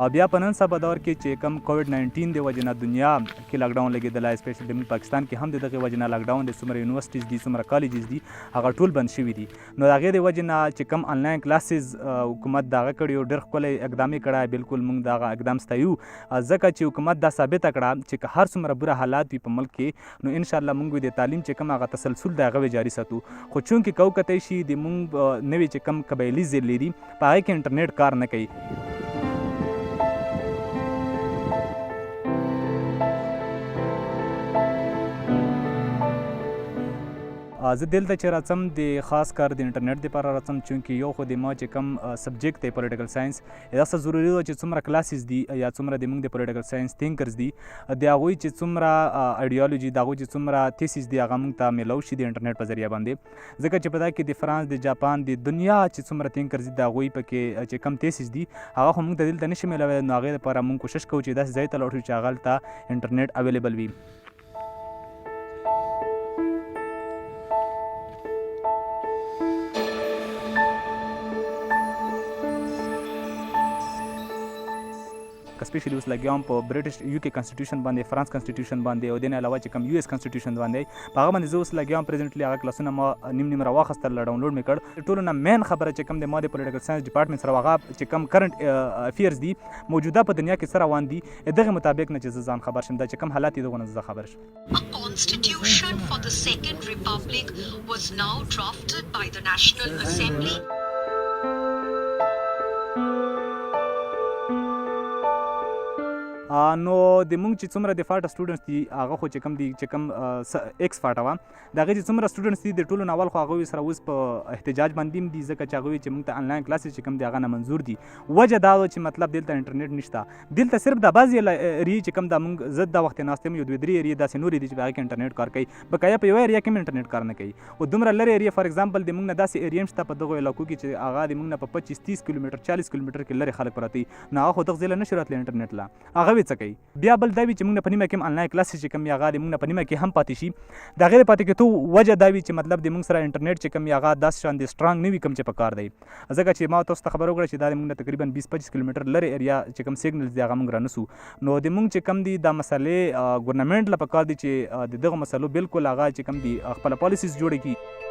او بیا په نن سبا دور کې چې کوم کووډ 19 د وجې نه دنیا کې لاک ډاون لګېدلی، سپیشل د موږ پاکستان کې هم د دغې وجې نه لاک ډاون دی، څومره یونیورسټیز دي، څومره کالجز دي، هغه ټول بند شوي دي. نو د هغې د وجې نه چې کوم انلاین کلاسز حکومت دغه کړي، ډېر ښکلی اقدام یې کړی، بالکل موږ دغه اقدام ستایو، ځکه چې حکومت دا ثابته کړه چې که هر څومره بوره حالات وي په ملک کې، نو ان شاء الله موږ د تعلیم چې کوم هغه تسلسل د هغه جاري ساتو. خو چونکې که وکتی شي، د موږ نوې چې کوم قبایلي ضلعې دي، په هغې کې انټرنیټ کار نه کوي. زه دلته چې راځم، د خاص کار د انټرنیټ لپاره راځم، چونکې یو خو د ما چې کوم سبجیکټ دی، پولیټیکل ساينس، دا څه ضروري ده چې څومره کلاسز دي یا څومره د موږ د پولیټیکل ساينس تینکرز دي، د هغوی چې څومره ایډیالوژي، د هغوی چې څومره تیسیس دي، هغه موږ ته میلاو شي د انټرنیټ په ذریعه باندې، ځکه چې په دا کې د فرانس، د جاپان، د دنیا چې څومره تینکرز دي، د هغوی پکې چې کم تیسیس دي، هغه خو موږ ته دلته نشي میلاوی. نو هغې لپاره موږ کوشش کوو چې داسې ځای ته لاړ شو چې هغلته انټرنیټ اویلیبل وي. سپیشلی اوس لګیا په برټش یو کې کانسټیټیوشن باندې، فرانس کانسټیټیوشن باندې او دین علاوه چې کوم یو اس کانسټیټیوشن باندې، په هغه باندې زه اوس لګیا یم. پریزنټلی هغه کلاسونه ما نیم نیم راواخستل، ډاونلوډ مې کړ. ټولو نه مین خبره چې کوم د ما د پولیټیکل ساينس ډپارټمنټ سره، هغه چې کوم کرنٹ افیرز دي، موجوده په دنیا کې څه روان دي، دغه مطابق نه چې زه ځان خبر شم، دا چې کوم حالات دي، دغه نه زه خبر شم. A constitution for the Second Republic was now drafted by the National Assembly. نو د مونږ چې څومره د فاټا سټوډنټس دي، هغه خو چې کوم دي، چې کوم ایکس فاټا وه، د هغې چې څومره سټوډنټس دي، د ټولو نه اول خو هغوی سره اوس په احتجاج باندې دي، ځکه چې هغوی چې مونږ ته انلاین کلاسز چې کوم دی، هغه نه منظور دي. وجه دا ده چې مطلب دلته انټرنیټ نشته. دلته صرف د بعضې ایریې چې کوم د مونږ زه دا وخت ناست یم، یو دوه درې ایریې داسې نورې دي چې په هغې کې انټرنیټ کار کوي، بقایا په یوه ایریا کې هم انټرنیټ کار نه کوي. او دومره لرې ایریا، فار ایگزامپل د مونږ نه داسې ایریا هم شته په دغو علاقو کې چې هغه د مونږ نه په 25 30 کیلومتر، 40 کیلومتر کې لرې خلک پراته دي. نو هغه خو دغه ځای له نشي راتلی انټرنیټ له، هغه وی څه کوي؟ بیا بل دا وي چې موږ نه په نیمه کې هم انلاین کلاس چې کوم هغه د موږ نه په نیمه کې هم پاتې شي. د هغې د پاتې کېدو وجه دا وي چې مطلب د موږ سره انټرنیټ چې کوم هغه داسې شان د سټرانګ نه وي کوم چې په کار دی، ځکه چې ما تاسو ته خبره وکړه چې دا د موږ نه تقریبا 20 25 کیلومتر لرې ایریا چې کوم سیګنلز دی، هغه موږ رانسو. نو د موږ چې کوم دی دا مسلې ګورنمنټ له پکار دي چې د دغه مسلو بالکل هغه چې کوم دی خپله پالیسیز جوړې کړي.